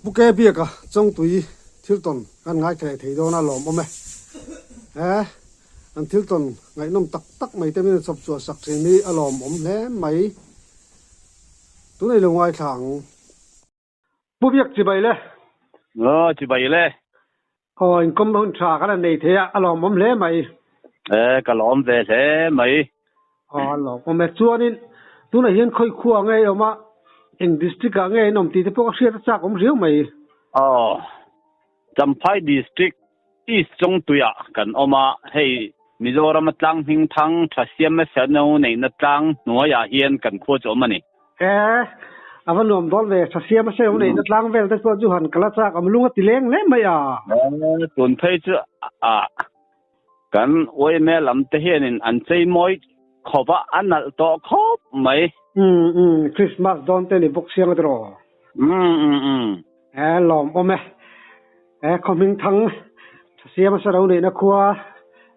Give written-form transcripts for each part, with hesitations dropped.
Pu Ke Biaka Chawngtui thil tawn kan ngaithla leh thei dawn a lawmawm e. He an thil tawn ngaihnawm tak tak mai te min chawp chhuah sak thin hi a lawmawm hle mai. Tunei lo ngaithla ang. Pu Biak chibai le. Aw chibai le. Aw inkawm hun tha kan han nei thei a, a lawmawm hle mai. E ka lawm ve hle mai. Aw a lawmawm e. Chuanin tunah hian khawi khua nge i awm a, eng district ah nge in awm tih te pawh ka hriat a chak awm riau mai. Aw Champhai district East Chawngtuiah kan awm a, hei Mizoram a tlang hming thang tha siam hmasa no neihna tlang hnuaiah hian kan khua chu awm a ni. E, a va nuam dawn ve, tha siam hmasa no neihna tlang vel te chuan chu han kal a chak awm lung a ti leng hle mai a. E, tun phei chu a kan yma lam te hianin an chei mawi khawp a, a nalh tawh khawp mai. Umm umm, Christmas dawn te ni bawk siang a tiraw? Umm umm umm. E, lawm awm e. E khawhming thang Thasiam a sano neihna khua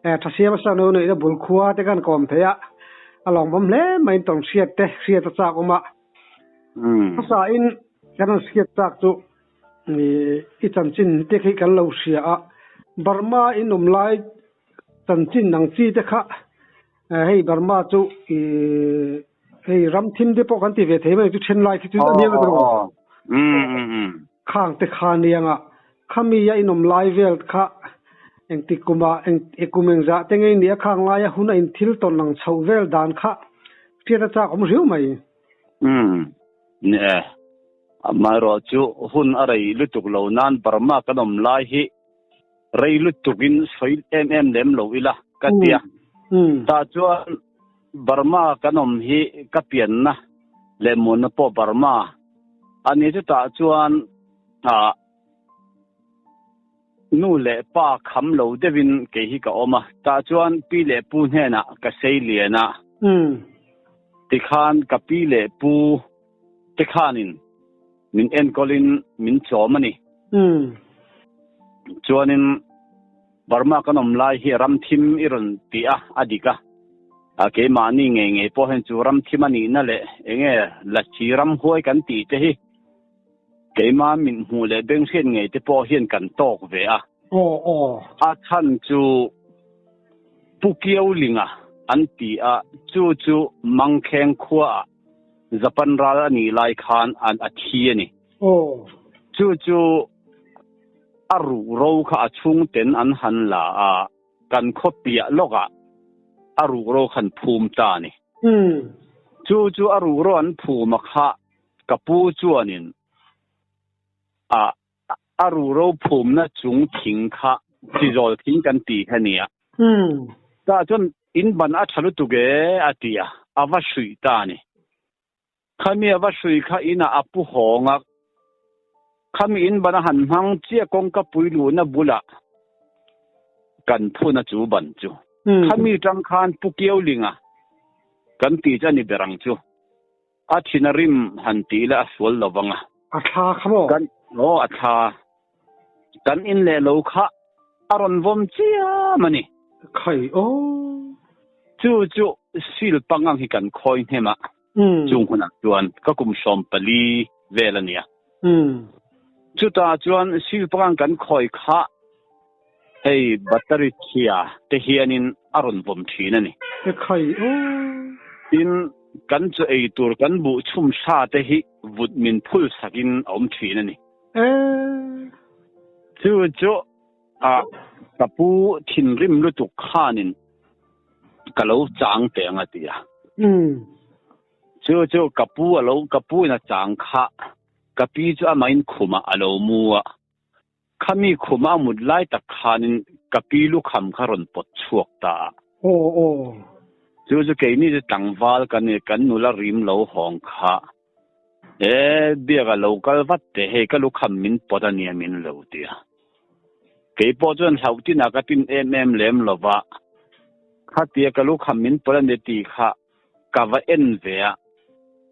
e Thasiam a sano neihna bul khua te kan kawm thei a, a lawmawm hle mai in tawng hriat te hriat a chak awm a. Hmasa in kan rawn hriat chak chu i chanchin te khi kan lo hria a, Burma in awm lai chanchin ang chi te kha hei Burma chu i Hei ram thim te pawh kan ti ve thei mai chu then lai khi chu a nia vek rawh. Khang te kha nia nga khami a inawm lai vel kha engtik kuma eng kum engzah te ngei nia khang laia hun a in thil tawn ang chhoh vel dan kha hriat a chak awm riau mai. Umm ni e. Amaherawhchu hun a rei lutuk lo nan Burma kan awm lai hi rei lutukin sawi em em lem lo ila ka tia. Tah chuan Burma kan awm hi ka pianna leh munna pawh Burma a ni. Chutah chuan ah nu leh pa kham lo deuhin kei hi ka awm a. Tah chuan pi leh pu hnenah ka sei lian a. Tikhan ka pi leh pu te khanin min enkawlin min chawm a ni. Chuanin Burma kan awm lai hi ram thim i rawn ti a, a dik a. A keimahni ngei ngei pawh hian chu ram thim a nihna leh enge Lachi ramhuai kan tih te hi keimah min hmuh leh beng hriat ngei te pawh hian kan tawk ve a. A chhan chu Pu Kiaulinga an ti a, chu chu Mangkheng khuaah Japan ral a nih lai khan an a thi a ni. Chu chu a ruh ro kha a chhung ten an han la a, kan khaw piah lawkah a ruh ro khan phum ta a ni. Chu chu a ruh ro an phum a kha ka pu chuanin a a ruh ro phumna chung thing kha chizawl thing kan tih kha nia. Tah chuan in ban a tha lutuk e a ti a, a va hruih ta a ni. Khami a va hrui kha inah a pu hawng a, khami in ban a han hmang chiah kawngka pui luhna bulah kan phun a chu ban chu. Khami tang khan Pu Kiaulinga kan tih chu a ni ber ang chu. A thin a rim han tih ila a sual lo vang a. A thla kha maw? Kan, aw a thla. Kan in leh lo kha a rawn vawm chiam a ni. Khai aw. Chu chu sil pangang hi kan khawi hnem a. Chung hunah chuan ka kum 14 vel a nia. Chutah chuan sil pangang kan khawi kha hei battery chhia te hianin a rawn vawm thin a ni. Khai aw. Tin, kan chaw ei tur kan buh chhum hra te hi vut min phul sakin a awm thin a ni. Chu chu a ka pu thinrim lutuk khanin ka lo chang teh ang a ti a. Chu chu ka pu a lo ka pu in a chang kha ka pi chu amahin khumah a lo mu a. Khami khuma a mut lai tak khanin ka pi lukham kha rawn pawt chhuak ta a. Aw aw. Chu chu keini chu tlangval kan ni kan nula rim lo hawng kha. E biak a lo kal vat teh hei ka lukham min pawt a nia min lo ti a. Kei pawh chuan hlauh tinah ka tin em em lem lo va. Khatia ka lukham min pawt a ni tih kha ka va en ve a,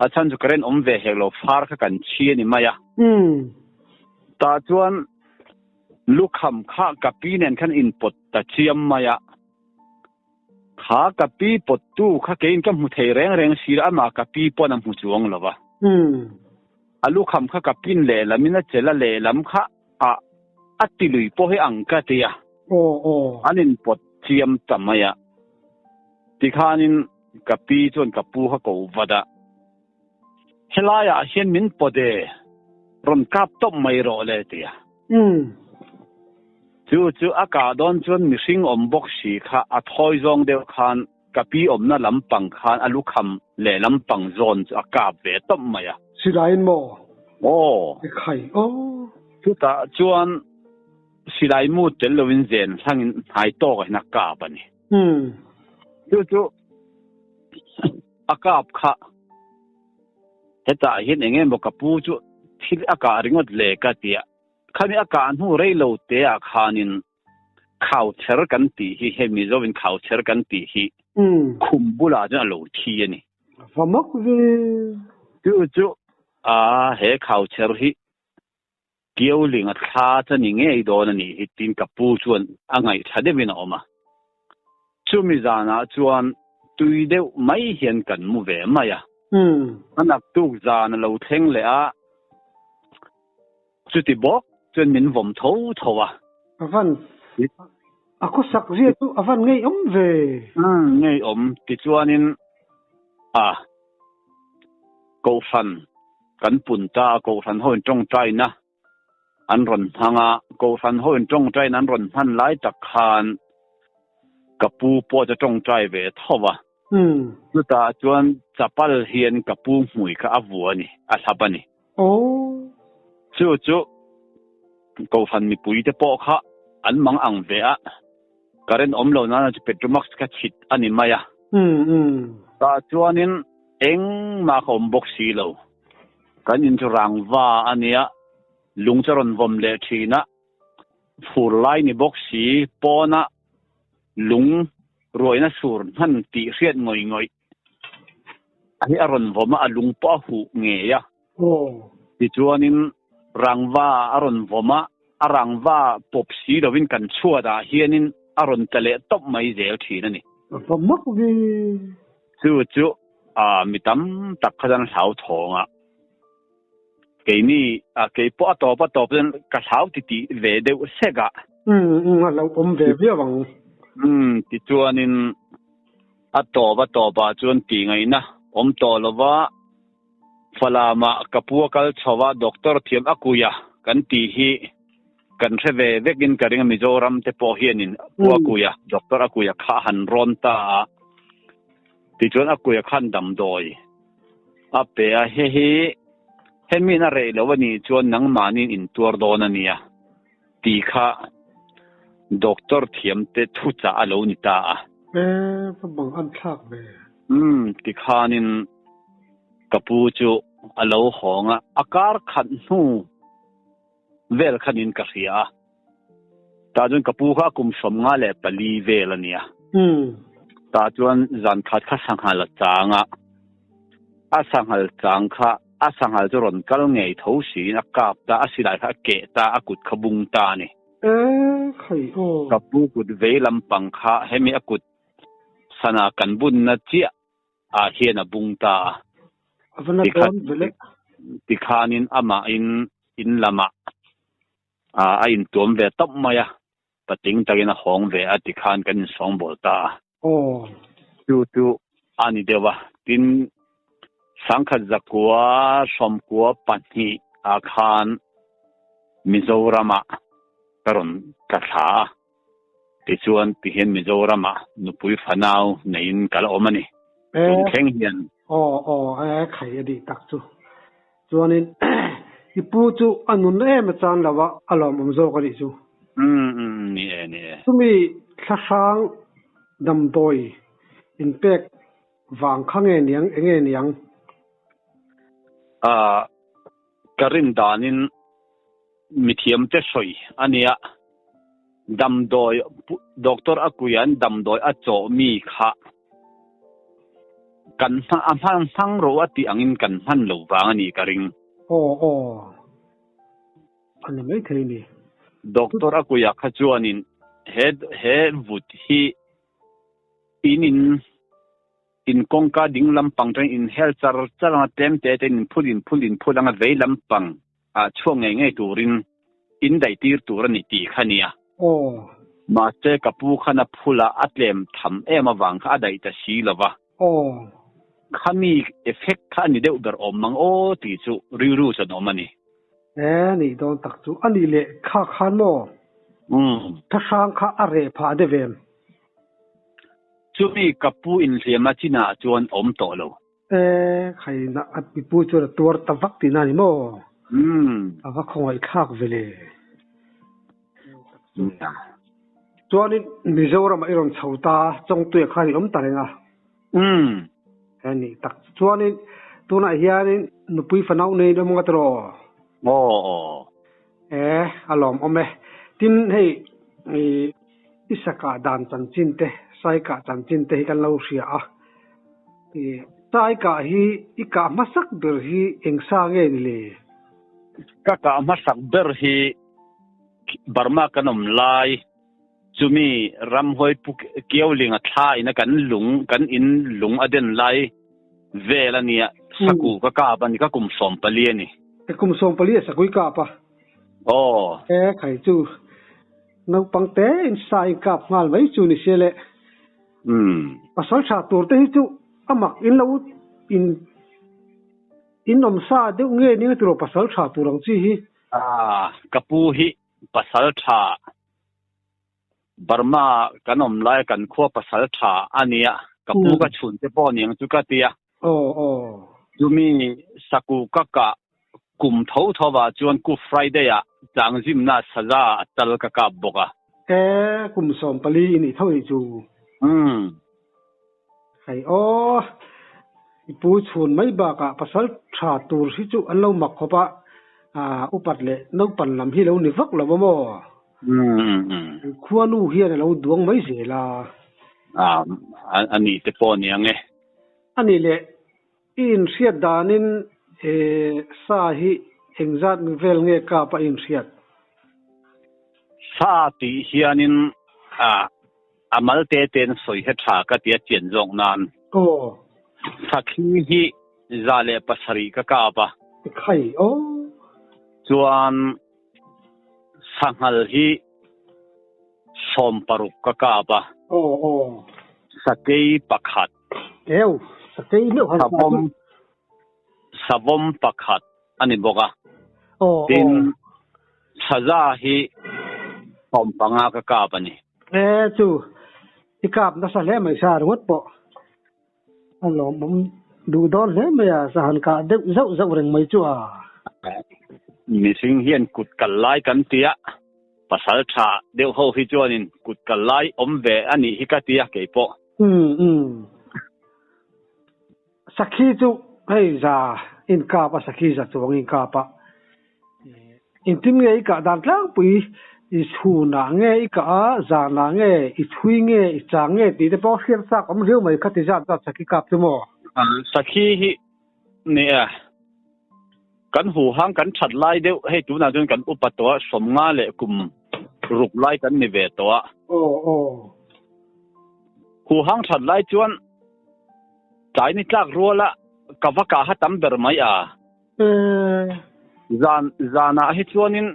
a chhan chu current awm ve hek lo, far kha kan chhi a ni mai a. Tah chuan lukham kha ka pi nen khan inpawt ta chiam mai a, kha ka pi pawttu kha keiin ka hmu thei reng reng si lo, amah ka pi pawn a hmu chuang lo va. A lukham kha ka pin lehlam in a chelh a lehlam kha a a ti lui pawh hi ang ka ti a. Aw aw. An in pawt chiam ta mai a. Tikhanin ka pi chuan ka pu kha ko vat a. Helai ah hian min pawt e, rawn kap tawp mai rawh le ti a. Umm. Chu chu a kah dawn chuan mihring awm bawk si kha a thawi zawng deuh khan Ka pi awmna lampang khan a lukham leh lampang zawn chu a kap ve tawp mai a. Silaiin maw? Aw. I khai aw. Chutah chuan silai mu tel loin zen hlangin hnai tawkah hian a kap a ni. Umm. Chu chu a kap kha hetah hian eng emaw ka pu chu thil a kah ringawt le ka ti a. Khami a kah hnu rei lo teah khanin Khauchher kan tih hi hei Mizoin khauchher kan tih hi khum bulah chuan a lo thi a ni. Va mak ve. Chu chu a he khauchher hi Kiauling a thla chu a ni ngei dawn a nih hi tiin ka pu chuan a ngaihthla deuhin a awm a. Chumi zanah chuan tui deuh mai hian kan mu ve mai a. A naktuk zan a lo thleng leh a. Chuti bawk chuan min vawm tho tho a. A van, a khawsak zia chu a van ngeiawm ve. Umm, ngeiawm. Tichuanin a Kohhran kan pun ta a, Kohhran ho in tawngtaina an rawn hmang a, Kohhran ho in tawngtaina an rawn hman lai tak khan ka pu pawh chu a tawngtai ve tho a. Chutah chuan chapal hian ka pu hmui kha a vua a ni, a hlap a ni. Aw. Chu chu Kohhran mipuite pawh kha an mang ang ve a, current awm lo nana chu Petromax kha chhit a ni mai a. Tah chuanin engmah kha awm bawk si lo. Kan in chu rangva a nia, lung chu a rawn vawm leh thin a, fur lai ni bawk si, pawna lung ruaina sur hman tih hriat ngawih ngawih. Hi a rawn vawm a, a lung pawh a huh ngei a. Tichuanin rangva a rawn vawm a, a rangva pawp si lovin kan chhuatah hianin a rawn tla leh tawp mai zel thin a ni. A va mak ve. Chu chu mi tam tak kha chuan hlauthawng a, keini kei pawh a tawp a tawp chuan ka hlau titih ve deuh sek a. Umm a lo awm ve viau ang. Umm tichuanin A tawp a tawpah chuan tih ngaihna awm tawh lova Falamah ka pu a kal chho a, Doctor thiam a kui a kan tih hi kan hre ve vekin ka ring a, Mizoram te pawh hianin pu a kui a, Doctor a kui a kha a han rawn ta a, tichuan a kui a khan damdawi a pe a, hehi hemiin a reh lo a nih chuan nangmahniin intuar dawn a nia. Tih kha doctor thiam te thuchah a lo ni ta a. E, va bang an thlak ve. Umm, tikhanin ka pu chu a lo hawng a, a kar khat hnu vel khanin ka hria a. Tah chuan ka pu kha a kum 54 vel a nia. Tah chuan zan khat kha sanghal a chang a, a sanghal chang kha A sanghal chu rawn kal ngei tho siin a kap ta, a silai kha a keh ta, a kut kha bung ta a ni. E khai aw. Ka pu kut vei lampang kha hemi a kut sana kan bunna chiah ah hian a bung ta a. A va na dawn ve le. Tikhanin amahin in lamah a intuam ve tawp mai a, patling takin a hawng ve a tikhan kan insawngbawl ta a. Aw. Chu chu a ni deuh a, tin 1992 ah khan Mizoramah ka rawn tla thla a, tichuan tihian Mizoramah nupui fanau neiin ka la awm a ni. Tun thleng hian. Aw aw e khai a nih tak chu. Chuanin i pu chu a nun em a chan lo a, a lawmawm zawk a nih chu. Umm umm ni e ni e. Chumi thlahrang damdawi inpek vang kha nge niang enge niang? Ah ka rin danin mithiamte sawi a nia, damdawi doctor a kuian damdawi a chawh mi kha kan hma a hman hmang rawh a tih angin kan hman lo vang a nih ka ring. Aw aw a ni maithei ni. Doctor a kuiah kha chuanin he he vut hi in in. In kawngka ding lampang atangin in hel char char anga tlem te te in phul in phul in phul anga vei lampang ah chhuak ngei ngei turin in daih tir tur a ni tih kha nia. Aw. Mahse ka pu khan a phul a a tlem tham em avang kha a daih ta si lo va. Aw. Khami effect kha a ni deuh ber awm mang aw tih chu rilru chuan awm a ni. E nih dawn tak chu a nih leh kha khan maw? Umm. Thlahrang kha a reh phah deuh em? Chumi ka pu inhliam a chinah chuan awm tawh lo. E khaina a pipu chuan a tuar ta vak tihna a ni maw? Umm. A va khawngaih thlak ve le. Chuanin Mizoramah i rawn chho ta, Chawngtuia khan i awm ta reng a. Umm. He nih tak chu. Chuanin tunah hianin nupui fanau nei awm ngat rawh. Aw aw. E, a lawmawm e. Tin, hei i i sakah dan chanchin te, saikah chanchin te hi kan lo hria a. I saikah hi i kah hmasak ber hi eng sa nge ni le? Ka kah hmasak ber hi Burma kan awm lai chumi ramhuai pu Kiaulinga thla ina kan lung kan in lung a den lai vel a nia saku ka kap a ni ka kum 14 a ni. E kum 14 a sakui kap a. Aw. E khai chu naupang te in sa in kap nghal mai chu ni sia le. Umm. Pasal tha tur te hi chu a mak in lo in in awm sa deuh nge ning a tiraw pasal tha tur ang chi hi. Ah ka pu hi pasal tha Burma kan awm lai kan khua pasal tha a nia ka pu ka chhun te pawh niang chu ka tia. Aw aw. Chumi saku ka kah kum tho tho ah chuan Good Friday ah tlangzimna saza a tal ka kap bawk a. E kum 14 i nih tho nih chu. Umm. Hei aw, i pu chhun mai bakah pasal tha tur hi chu an lo mak khawp a, upat leh naupan lam hi lo ni vak lo a maw? Khuanu hian a lo duang mai zel a. A nih te pawh a ni ang e. A nih leh, i inhriat danin sa hi engzat vel nge kap a inhriat? Sa tih hianin A mal te ten sawi he tha ka ti a chian zawk nan. Aw. Sakhi hi 107 ka kap a. Khai aw. Chuan sanghal hi 60 ka kap a. Aw aw. Sakei pakhat. Eo, sakei meuh han Savawm, savawm pakhat a ni bawk a. Aw aw. Tin, Thlaza hi 15 ka kap a ni. E chu, i kap nasa hle mai sa ringawt pawh. A lawmawm duh dawn hle mai a, sa han kah deuh zauh zauh reng mai chu a. Mihring hian kut kal lai kan ti a, pasal tha deuh ho hi chuanin kut kal lai awm ve a nih hi ka ti a keipawh. Umm umm. Sakhi chu hei za inkap a, sakhi za chuang inkap a. Engtin nge i kah dan tlangpui i chhunah nge i kah a, zanah nge i chhui nge i chang nge tih te pawh hriat chak awm riau mai kha ti zat zat sakhi kap chu maw? Sakhi hi nia kan huhang kan that lai deuh hei tunah chuan kan upa tawh a 50 leh kum ruk lai kan ni ve tawh a. Aw aw. Huhang that lai chuan tlai ni tlak ruala ka va kah ha tam ber mai a. Zan zanah hi chuanin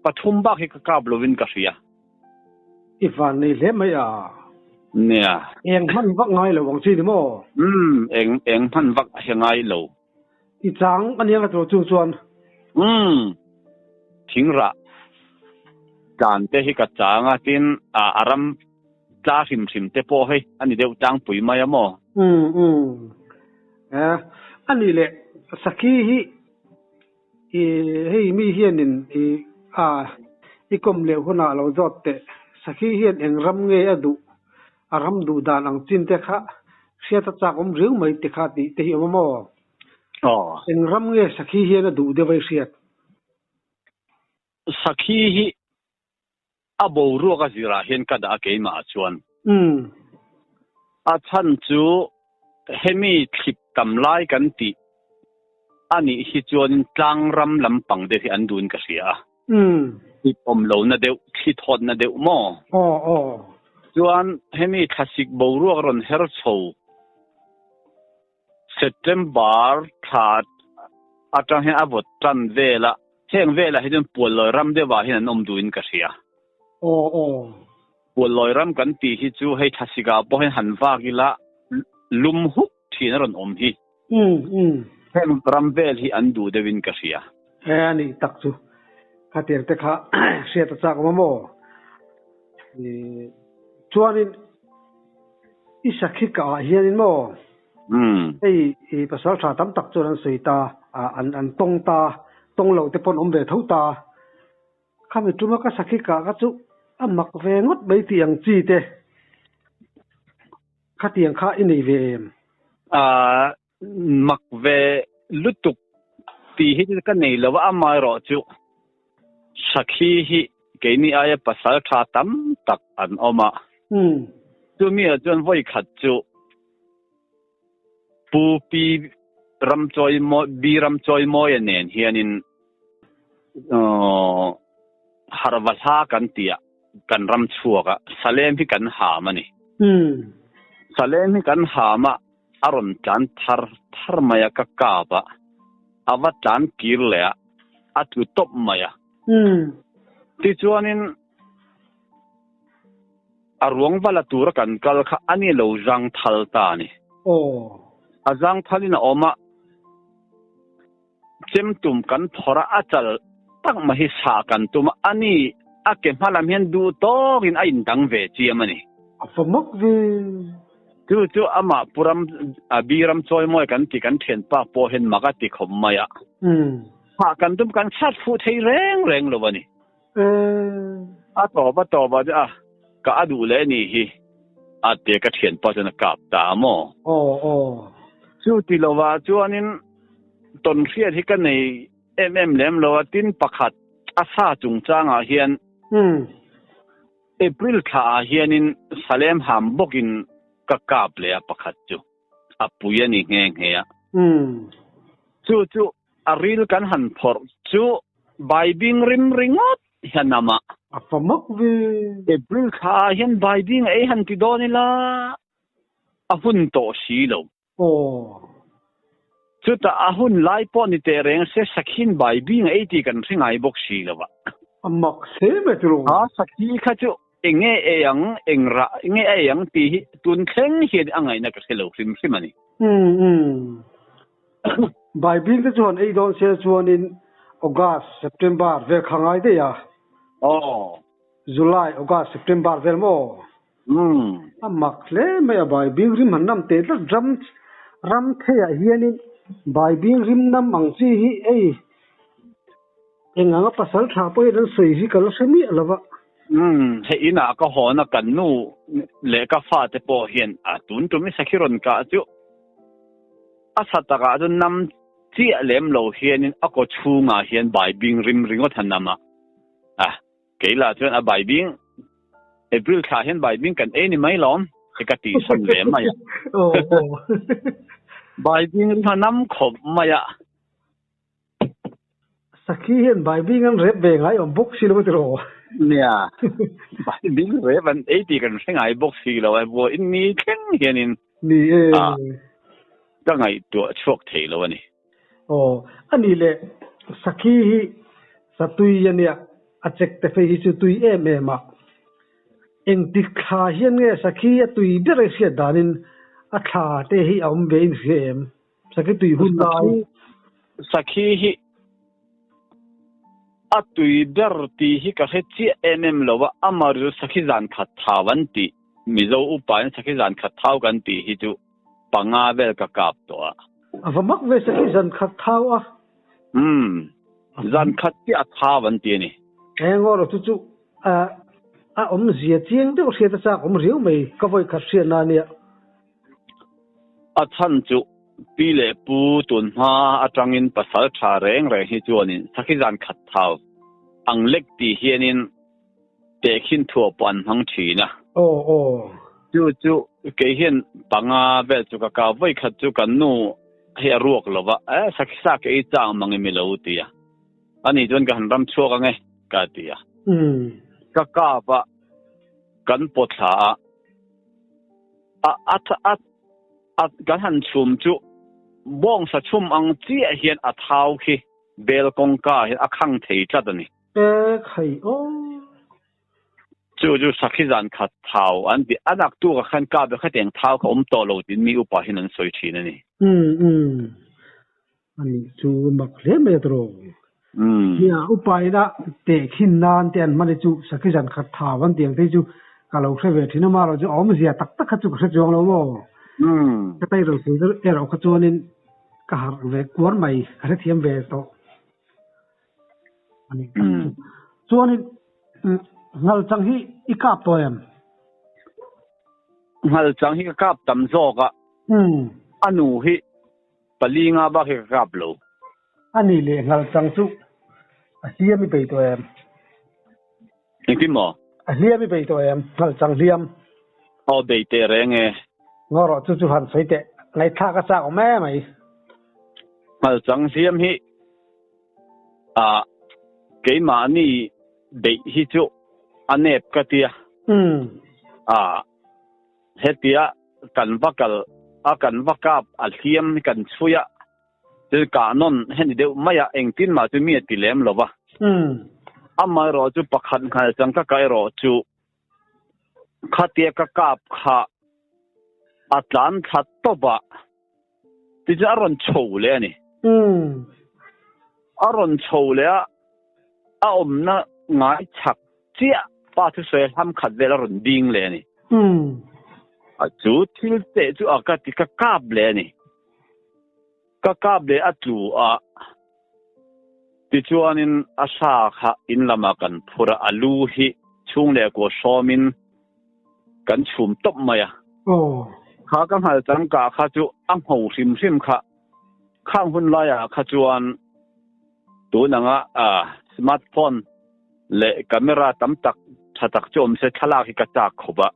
pathum bak hi ka kap lovin ka hria. I van nei hle mai a. Nia. Eng hman vak ngai lo ang chi ni maw? Umm, eng eng hman vak hi ngai lo. I chang a nia ka tilo chung chuan. Umm, thingrah tlan te hi ka chang a, tin a ram tla hrim hrim te pawh hei a ni deuh tlangpui mai a maw? Umm umm. E, a nih leh Sakhi hi i hei mi hianin i a i kawm leh hunah lo zawt teh. Sakhi hian eng ram nge a duh, a ram duh dan ang chin te kha hriat a chak awm riau mai te kha tih te hi awm a maw? Aw. Eng ram nge Sakhi hian a duh deuh a i hriat? Sakhi hi A boruak a zirah hian ka dah a keimah ah chuan. Umm. A chhan chu hemi thlip tam lai kan tih a nih hi chuanin tlang ram lampang deuh hi an duhin ka hria a. Umm. Thlip awm lohna deuh, thli thawtna deuh maw? Aw aw. Chuan hemi thlasik boruak rawn her chho. September thla atang hian a vawt tan vel a, heng velah hi chuan Puallawi ram deuhah hian an awm duhin ka hria. Aw aw. Puallawi ram kan tih hi chu hei thlasik-ah pawh hian han vak ila lum huk thin a rawn awm hi. Umm umm. Heng ram vel hi an duh deuhin ka hria. E a nih tak chu. Khatiang te kha hriat a chak awm a maw? Chuanin i sakhi kah ah hianin maw? Umm. Hei i pasal tha tam tak chuan an sawi ta, an tawng ta, tawng loh te pawn awm ve tho ta. Khami tuma ka sakhi kah kha chu a mak ve ngawt mai tih ang chi te khatiang kha i nei ve em? Aaa mak ve lutuk tih hi chu ka nei lo a, amaherawh chu sakhi hi keini aia pasal tha tam tak an awm a. Chumi ah chuan vawi khat chu Pu Pi Ramchawi Bi Ramchawimawia nen hianin Harva hla kan tih ah kan ram chhuak a, Salem hi kan ham a ni. Salem hi kan ham a, a rawn tlan thar thar mai a, ka kap a, a va tlan kir leh a, a tlu tawp mai a. Tichuanin A ruang va la tura kan kal kha a ni lo zang thal ta a ni. Aw. A zang thalin a awm a, chem tum kan phawrh a, a chal tak mai hi sah kan tum a, a ni a ke hma lam hian duh tawkin a indang ve chiam a ni. A fa mak ve. Chu chu amah Pu Ram, Bi Ram Chawimawi kan ti kan thianpa pawh hian mak a ti khawp mai a. Sah kan tum kan sat fuh thei reng reng lo a ni. A tawp a tawp a a ka a duh leh ni hi a tia ka thianpa chuan a kap ta a maw? Aw aw. Chu ti lovah chuanin tawnhriat hi ka nei em em lem lo a, tin pakhat a sa chungchangah hian April thlaah hianin Salem ham bawkin ka kap leh a pakhat chu a pui a ni nghe nghe a. Chu chu A ril kan han phawrh chu baibing rim ringawt hian a mah. A fa mak ve. April thla ah hian baibing ei han ti dawn ila a hun tawh si lo. Aw. Chutah a hun lai pawh ni teh reng se sakhin baibing ei tih kan hre ngai bawk si lo a. A mak hle mai tiraw. A sakhi kha chu eng nge ei ang, eng rah nge a ei ang tih hi tun thleng hian a ngaihna ka hre lo hrim hrim a ni. Umm umm. Baibing te chuan ei dawn se chuanin August, September vel kha ngai daih a. Aw. July, August, September vel maw? Umm. A mak hle mai a Baibing rim han nam teh tlat ram ram theiah hianin Baibing rim nam ang chi hi ei eng anga pasal tha pawhin an sawi hi ka la hre miah lo va. Umm, hei inah ka hawn a kan nu leh ka fate pawh hian a tun tum i sakhi rawn kah chu A sa takah chuan nam chiah lem lo hianin a kaw chhungah hian baibing rim ringawt a nam a. A, kei lah chuan a baibing, April thla hian baibing kan ei ni mai lawm, he ka tih sawn ve mai a. Baibing rim a nam khawp mai a. Sakhi hian baibing an rep ve ngai awm bawk si lo a ti rawh. Nia, baibing rep an ei tih kan hre ngai bawk si lo a, vawiin ni thleng hianin Ni e. ka ngaihtuah chhuak thei lo a ni. Aw, a nih leh Sakhi hi satui a nia, a chek te phei hi chu tui em em a. Engtik thla hian nge Sakhi a tui ber a hriat danin a thla te hi a awm ve in hria em? Sakhi tui hun lai. Sakhi hi a tui ber tih hi ka hre chiah em em lo a, amah rilru sakhi zan khat thau an tih, Mizo upain sakhi zan khat thau kan tih hi chu panga vel ka kap tawh a. A va mak ve sakhi zan khat thau a. Umm, zan khat chiah a thau an ti a ni. Eng aw rawh chu chu a awmzia chiang deuh hriat a chak awm riau mai ka vawi khat hriatna a nia. A chhan chu pi leh pu tun hma atangin pasal tha reng reng hi chuanin sakhi zan khat thau ang lek tih hianin tehkhin thuah pawh an hmang thin a. Aw aw. Chu chu kei hian panga vel chu ka kau vawi khat chu kan nu hei a ruak lo va, eh sakhi sa ka ei chang mang em i lo ti a. Ani chuan ka han ram chhuak ang e ka ti a. Ka kap a, kan pawthla a. A a a a kan han chhum chu Bawng sa chhum ang chiah hian a thau khi bel kawngka ah hian a khang thei tlat a ni. E khai aw. Chu chu sakhi zan khat thau an ti. A naktuk ah khan kap eh khatiang thau kha awm tawh lo tiin mi upa hian an sawi thin a ni. Umm umm. A nih chu mak hle mai a tawrh. Nia upa ina tehkhin nan te an hman hi chu sakhi zan khat thau an tih ang te hi chu ka lo hre ve thin a, marawh chu a awmzia tak tak kha chu ka hre chuang lo maw. Ka tai rawn sawi deuh erawh kha chuanin ka harh ve kuar mai, ka hrethiam ve tawh a nih tak chu. Chuanin ngalchang hi i kap tawh em? Ngalchang hi ka kap tam zawk a, a nu hi Pali nga bak hi ka kap lo. A nih leh nghal chang chu a hliam i bei tawh em? Engtin maw? A hliam i bei tawh em? Nghal chang hliam. Aw bei teh reng e. Ngaw rawh chu chu han sawi teh. Ngaihthlak a chak awm em mai. Nghal chang hliam hi ah keimahni beih hi chu a nep ka tia. Ah. Hetia kan va kal a, kan va kap a hliam hi kan chhui a, thil kah nawn heni deuh mai a, engtin mah chu mi a ti lem lo va. Amaherawh chu pakhat nghal chang ka kah erawh chu khatia ka kap kha a tlan thla tawp a, tichuan a rawn chho leh a ni. A rawn chho leh a, a awmna ngai chak Chiah pa thusawi hlam khat vel a rawn ding leh a ni. A chu thil teh chu a ka ti ka kap leh a ni. Ka kap leh a tlu a, tichuanin a sa kha in lamah kan phur a, a lu hi chhung leh kua sawmin kan chhum tawp mai a. Kha ka nghal changkah kha chu a ngho hrim hrim kha. Khang hun laiah kha chuan tun anga smartphone leh camera tam tak tha tak chu awm se thlalak hi ka chak khawp a.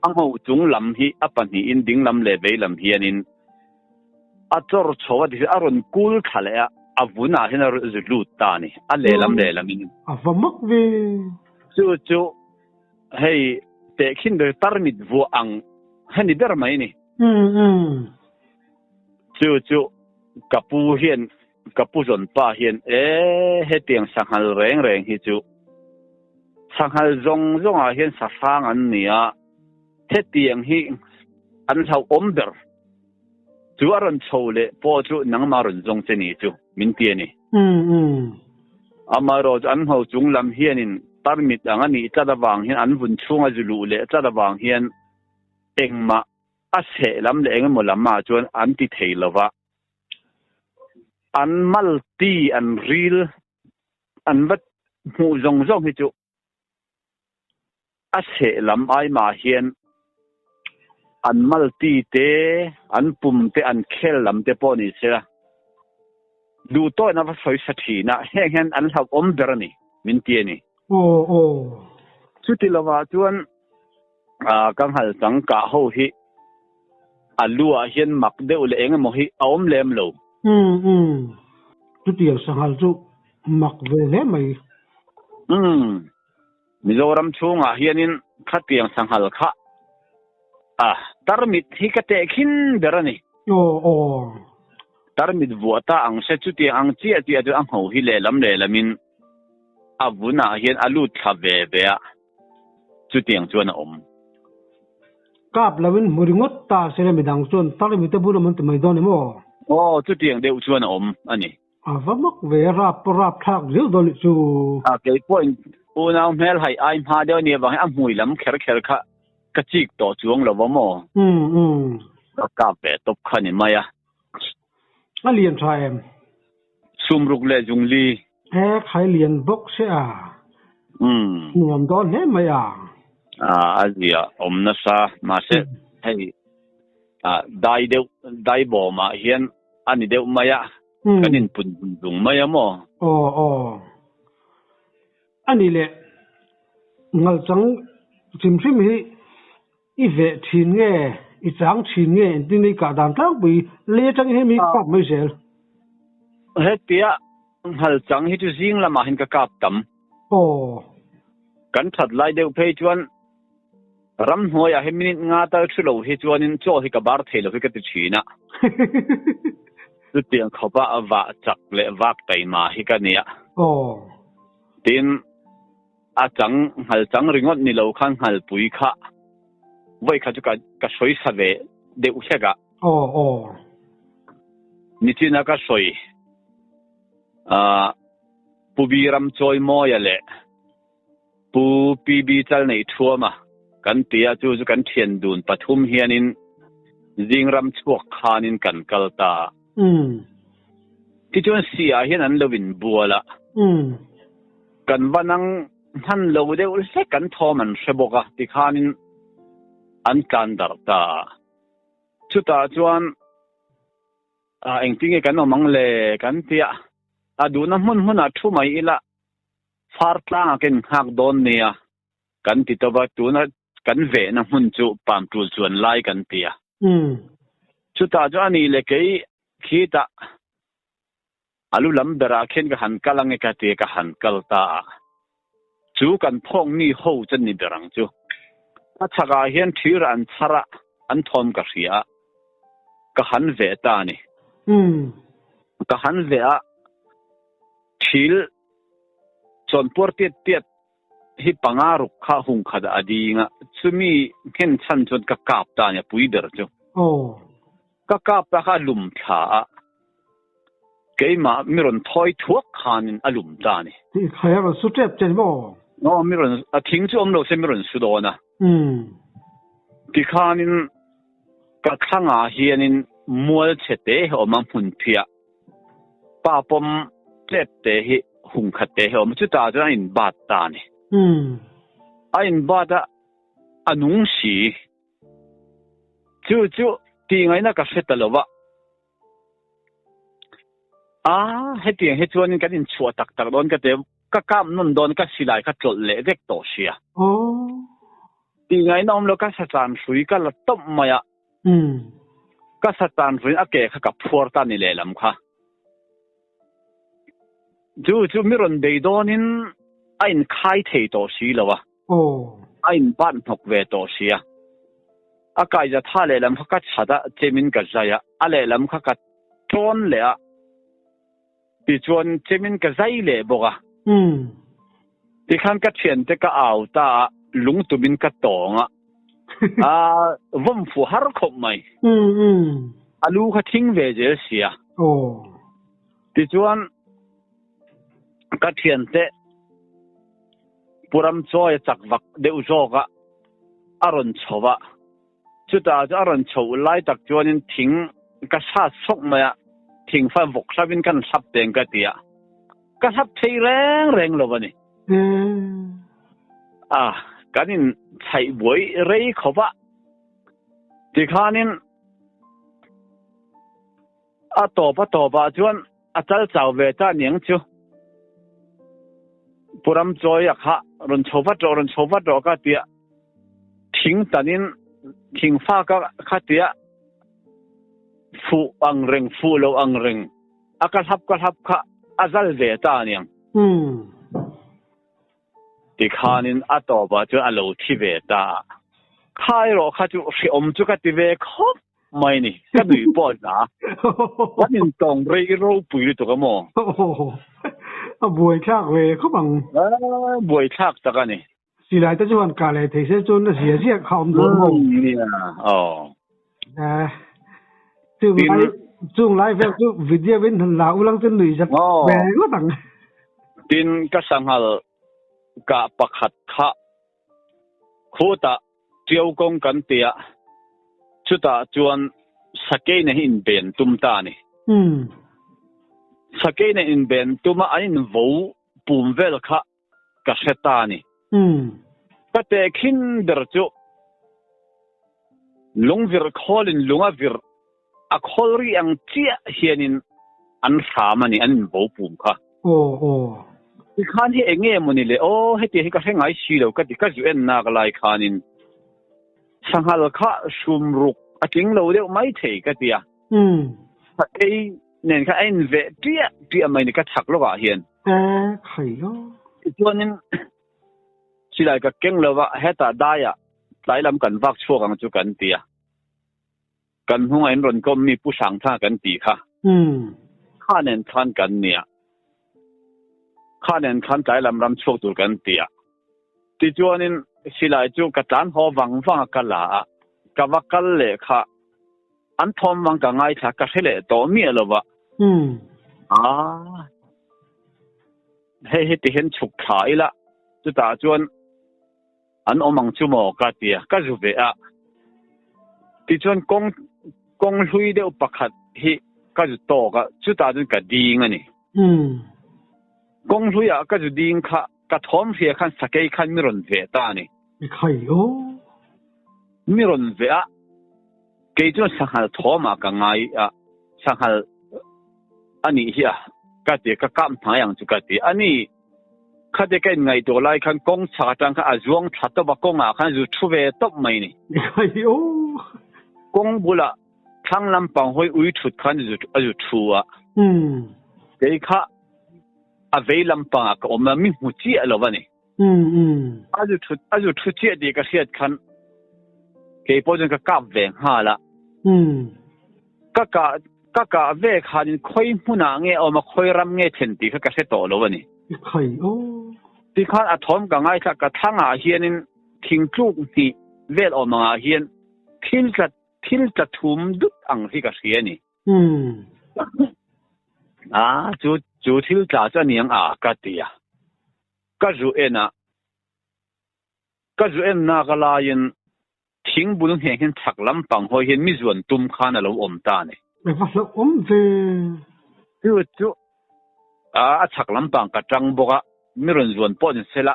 A ngho chung lam hi a pahnihin ding lam leh vei lam hianin a chawr chho a ti a rawn kul thla leh a, a vunah hian a rawn zut lut ta a ni, a lehlam lehlamin. A va mak ve. Chu chu hei tehkhin ber tarmit vuah ang heni ber mai a ni. Chu chu ka pu hian ka pu zawn pa hian e hetiang sanghal reng reng hi chu sanghal zawng zawngah hian sahrang an ni a, hetiang hi an hlauhawm ber. Chu a rawn chho leh pawh chu nangmah rawn zawng che ni chu min ti a ni. Amaherawh chu an ngho chung lam hianin tarmit ang a nih tlat avang hian an vun chhunga zu luh leh tlat avang hian engmah A chheh lam leh engemaw lam ah chuan an ti thei lo va, an malti an ril an va hmuh zawng zawng hi chu a chheh lam ai mah hian an malti te, an pum te, an khel lam te pawh ni se la, duh tawhin a va sawi sa thin a, heng hian an hlauhawm ber a ni, min ti a ni. Aw aw. Chuti lovah chuan Ka nghal chang kah ho hi a lu ah hian mak deuh leh eng emaw hi a awm lem lo. Umm umm. Chutiang sanghal chu mak ve hle mai. Umm. Mizoram chhungah hianin khatiang sanghal kha a tarmit hi ka tehkhin ber a ni. Aw aw. Tarmit vuah ta ang se chutiang ang chiah chiah chu a ngho hi lehlam lehlamin a vunah hian a lut thla ve ve a. Chutiang chuan a awm. Kap loin hmu ringawt ta se le midang chuan tarmite bul awm an ti mai dawn em aw? Aw, chutiang deuh chuan a awm a ni. A va mak ve, rap pawh rap thlak zel dawn nih chu. A kei pawhin unau hmel haih ai hma deuh a nih avangin a hmui lam kher kher kha ka chik tawh chuang lo va maw? Umm umm. Ka kap ve tawp kha ni mai a. A lian tha em? Sumruk leh zungli. He khai lian bawk se a. Umm. Nuam dawn hle mai a. A a zia awm nasa mahse hei a dai deuh dai bawmah hian a ni deuh mai a kan inpun zung mai a maw? Aw aw. A ni leh ngalchang hrim hrim hi I veh thin nge, i chang thin nge engtin nge i kah dan tlangpui lei atangin hemi hi kap mai zel. Hetia nghal chang hi chu zing lamah hian ka kap tam. Aw. Kan that lai deuh phei chuan Ramhnuaiah hi minute nga tal thu lo hi chuanin chaw hi ka bar thei lo hi ka ti thin a. Chutiang khawpa vah chak leh vak taima hi ka nia. Tin, a chang nghal chang ringawt ni lo khan nghalpui kha vawi kha chu ka ka sawi sa ve deuh hlek a. Nichina ka sawi Pu Biram Chawimawia leh Pu PB Chalneih Thuama kan ti a, chu chu kan thian dun pathum hianin zing ram chhuak khanin kan kal ta a. Tichuan si-ah hian an lo inbual a, kan va nang hman lo deuh hlek kan thawm an hre bawk a, tikhanin an tlan darh ta a. Chutah chuan engtinge kan awm ang le kan ti a, a duhna hmun hmunah thu mai ila Far tlangah ka innghak dawn nia kan ti tawp a, tuna kan vehna hmun chu pam tul chuan lai kan ti a. Chutah chu a nih leh kei khitah a lu lam berah khian ka han kal ange ka ti a, ka han kal ta a. Chu kan phawk mi ho chu ni ber ang chu. A chhakah hian thir an chhar a, an thawm ka hria a, ka han veh ta a ni. Ka han veh a, thil Chuan puar tiat tiat hi panga ruk kha hung khat a ding a, chumi nghen chhan chuan ka kap ta a ni a pui ber chu. Ka kap ta kha a lum thla a, keimah mi rawn thawi thuak khanin a lum ta a ni. Khai a rawn su tep che ni maw? Aw, mi rawn, a thing chu awm lo se mi rawn su dawn a. Tikhanin ka thlangah hianin mual chhe te hi a awm a, hmun phiah. Pa pawm tlep te hi hung khat te hi a awm a, chutah chuan a inbat ta a ni. A inbat a, a nung si. Chu chu tih ngaihna ka hre ta lo va. A, hetiang hi chuanin kan inchhuah tak tak dawn ka ti a, ka kap nawn dawn ka silai kha tlawlh leh vek tawh sia. Tih ngaihna awm lo ka sachan hrui ka la tawp mai a. Ka satan ruin a ke kha ka phuar ta ni lehlam kha. Chu chu mi rawn bei dawnin a inkhai thei tawh si lo a. A inbat hnawk ve tawh si a. A kaiza tha lehlam kha ka chhat a, chemin ka zai a, a lehlam kha ka tawn leh a. Tichuan chemin ka zai leh bawk a. Tikhan ka thiante ka au ta a, lungtumin ka tawng a. A vawm fuh har khawp mai. A lu kha thing ve zel sia. Tichuan ka thiante Puram chawi a chak vak deuh zawk a, a rawn chho va. Chutah chu a rawn chhoh lai tak chuanin thing ka sat sawk mai a, thing fa vawk hlauhin kan hlap teng ka ti a, ka hlap thei reng reng lo a ni. A, kan in chhaih buai rei khawp a, tikhanin a tawp a tawpah chuan a chal chau ve ta aniang chu. Pu Ramchawia kha rawn chho vat rawh, rawn chho vat rawh ka ti a. Thing tanin thing fa ka kha tia fuh ang reng fuh lo ang reng a ka hlap ka hlap kha a zal ve ta aniang. Tikhanin a tawpah chuan a lo thi ve ta a. Kha erawh kha chu hreawm chu ka ti ve khawp mai ni. Ka nui pawh a za. Kan intawng rei ropui lutuk a maw? A buaithlak ve khawp ang. Buaithlak tak a ni. Silai te chuan kah leh thei se chuan a zia ziah kha awm dawn maw? Nia, aw. Chung lai chung lai vel chu video in han la ulang chu nui zat ve ngawt ang. Tin ka sanghal kah pakhat kha khutah Tiau kawng kan tia chutah chuan sakei nen hi inben tum ta a ni. Sakei nen inben tuma an invo pum vel kha ka hre ta a ni. Ka tehkhin ber chu lungvirh khawlin lung a virh a khawl ri ang chiah hianin an hram a ni, an invo pum kha. Tikhan hi eng nge maw ni le aw, hetiang hi ka hre ngai si lo ka ti, ka zu en nak lai khanin sanghal kha hrum ruk a tling lo deuh mai thei ka ti a. Sakei nen khan a inveh ṭiah ṭiah mai ni ka chhak lawkah hian. Khai lo. Tichuanin silai ka keng lo va, hetah daiah Tlai lam kan vak chhuak ang chu kan ti a. Kan hnungah in rawn kawm mi Pu Hrangthanga kan tih kha. Kha nen khan kan nia. Kha nen khan tlai lam ram chhuak tur kan ti a. Tichuanin silai chu ka tlan haw vang vang a ka la a, ka va kal leh kha an thawm vang ka ngaithla ka hre leh tawh miah lo va. Aa. Hei hi ti hian chhuk thla ila chutah chuan An awm ang chu maw? ka ti a, ka zu ve a. Tichuan kawng kawng hlui deuh pakhat hi ka zu tawk a, chutah chuan ka ding a ni. Kawng hluiah ka zu ding kha ka thawm hria khan sakei khan mi rawn veh ta a ni. Khai aw. Mi rawn veh a, kei chuan sanghal thawmah ka ngai a, sanghal a nih hi a, ka ti a, ka kap hnai ang chu ka ti a ni. Khate ka inngaihtuah lai khan kawng chhak atang khan a zuang thla tawp a, kawngah khan zu thu ve tawp mai ni. Kawng bulah thlang lampang hawi ui thut khan a zu thu a. Kei kha a vei lampangah ka awm a, mi hmu chiah lo a ni. A zu thut a zu thu chiah tih ka hriat khan kei pawh chuan ka kap ve nghal a. Ka kah Ka kah ve khanin khawi hmunah nge awm a, khawi ram nge thlen tih kha ka hre tawh lo a ni. I khai aw. Tikhan a thawm ka ngaithla, ka thlangah hianin thingtluk hnih vel awm angah hian thil tla thil tla thum dut ang hi ka hria a ni. A, chu chu thil tla chu a niang a, ka ti a. Ka zu en a, ka zu en nak a laiin Thing bul ngheng hian chhak lampang hawi hian mi zuan tum khan a lo awm ta a ni. I va hlauh awm ve. Chu chu a chhak lampang ka tang bawk a, mi rawn zuan pawh ni sela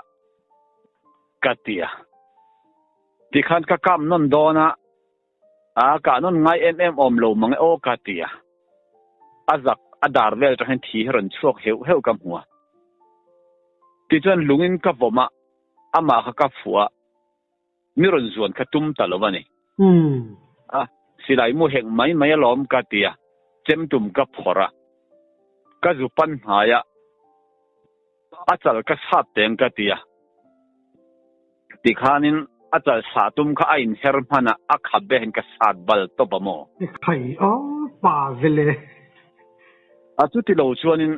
ka ti a. Tikhan ka kap nawn dawn a, a kah nawn ngai em em awm lo mang e aw ka ti a. A zak a dar vel atang hian thi hi rawn chhuak heuh heuh ka hmu a. Tichuan lungin ka vawm a, amah kha ka fuh a. Mi rawn zuan kha tum ta lo a ni. A, silai mu hek mai mai alawm ka ti a, chem tum ka phawrh a, ka zu pan hnai a, a chal ka sat teng ka ti a. Tikhanin a chal sah tum kha a inher hman a, a khap ve hian ka sat bal tawp a maw? Khai aw, pa vele. A chuti lo chuanin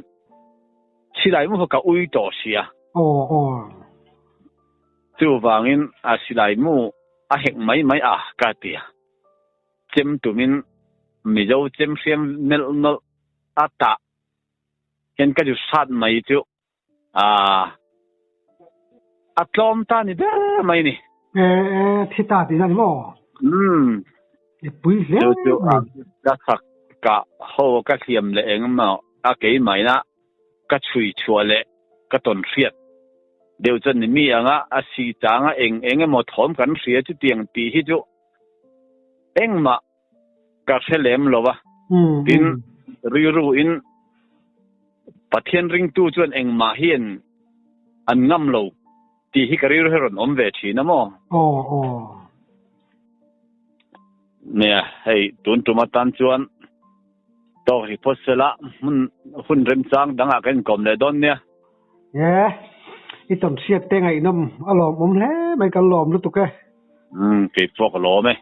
silai mu kha ka ui tawh sia. Aw aw. Chuvangin a silai mu a hek mai mai a ka ti a. Chem tumin Mizo chem hriam melh nawlh a tah hian ka ju sat mai chu a a tlawm ta ni ber mai ni. E e thi ta tihna ni maw? Umm. I pui hle Chu chu mai. ka sak ka ho ka hliam leh engemaw a keimaina ka chhui chhuah leh ka tawn hriat deuh chuan ni mi anga a si changa eng eng emaw thawm kan hria chutiang tih hi chu engmah ka hre lem lo va. Tin, rilru in Pathian ringtu chuan engmah hian an ngam lo tih hi ka rilru hi rawn awm ve thin a maw? Aw aw. Nia, hei tun tum atan chuan Tawk hi phawt sela, hmun hun remchang dangah kan inkawm leh dawn nia. E, i tawn hriat te ngaihnawm a lawmawm hle mai, kan lawm lutuk e. Umm, kei pawh ka lawm e.